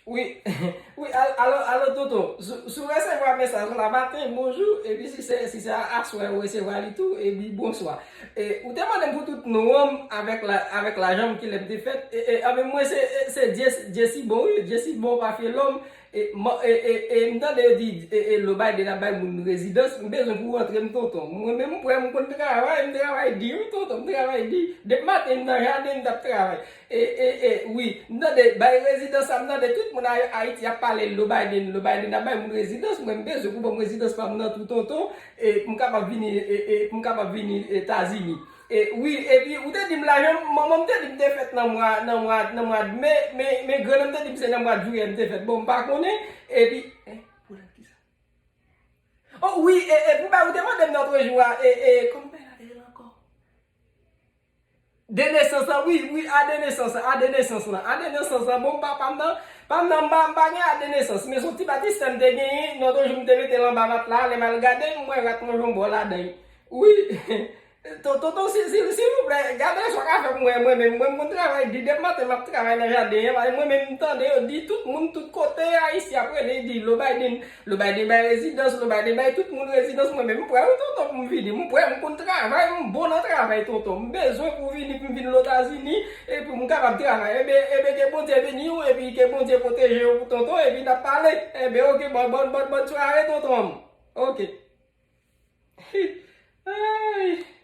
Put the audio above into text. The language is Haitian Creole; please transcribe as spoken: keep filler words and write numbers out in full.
Wi, wi, al- alo, alo, tonton, si si w resevwa mesaj la maten, bonjou, epi si se, si se aswè ou resevwa li tou, epi bonswa. E, ou te mande m pou tout non an m avèk la, avèk lajan m ki lè m te fèt. E, e, anben, mwen, se, e, se Dye, Dye si bon, wi, Dye si bon, pa fye lòm. E, m, e, e, e, m tande yo di, e, e, Joe Biden ap bay moun rezidans, m bezwen pou rantre m, tonton. Mwen menm, m prè, m konn travay, m travay di, wi, tonton, m travay di. Depi maten, m nan jaden, m t ap travay. E, e, e, wi, m tande, bay rezidans sa, m tande tout moun Ay- Ayiti ap pale, Joe Biden, Joe Biden ap bay moun rezidans, mwen m bezwen pou ban m rezidans pa m nan tou, tonton, e, pou m kapab vini, e, e, pou m kapab vini Etazini. E, wi, epi ou te di m lajan, manman m te di m te fèt nan mwa, nan mwa, nan mwa me, men, men grann m te di m se nan mwa jiyè m te fèt. Bon, m pa konnen, epi, eh, pwoblèm ki sa? Oh, wi, e, e, pou bay ou te mande m lòt jou a, e, e, kòman bay la te rele ankò? De nesans lan, wi, wi, a de nesans lan, a de nesans lan, a de nesans lan. Bon, pa, pa m nan, pa m nan, m pa, m pa gen a de nesans. Men se yon ti batistè m te genyen, lòt jou m te mete l anba matla, lè m al gade, m wè rat manje yon bò ladan l. Wi. To- Tonton, si- si- silvouplè, gade sa w ka fè pou mwen, mwen menm, mwen, m konn travay di, depi maten m ap travay nan jaden an, paske mwen menm, m tande yo di, tout moun, tout kote, Ayisyen ap rele, di, Joe Biden, Joe Biden bay rezidans, Joe Biden bay tout moun rezidans. Mwen menm, m prè, wi, tonton, pou m vini. M prè, m konn travay, m bon nan travay, tonton. M bezwen pou vini, pou m vin Lotazini, epi m kapab travay. Ebyen, ebyen, ke Bondye beni w, epi ke Bondye pwoteje w, tonton, epi n ap pale. Ebyen, oke, bòn, bòn, bòn, bòn sware, tonton. Oke. Ay.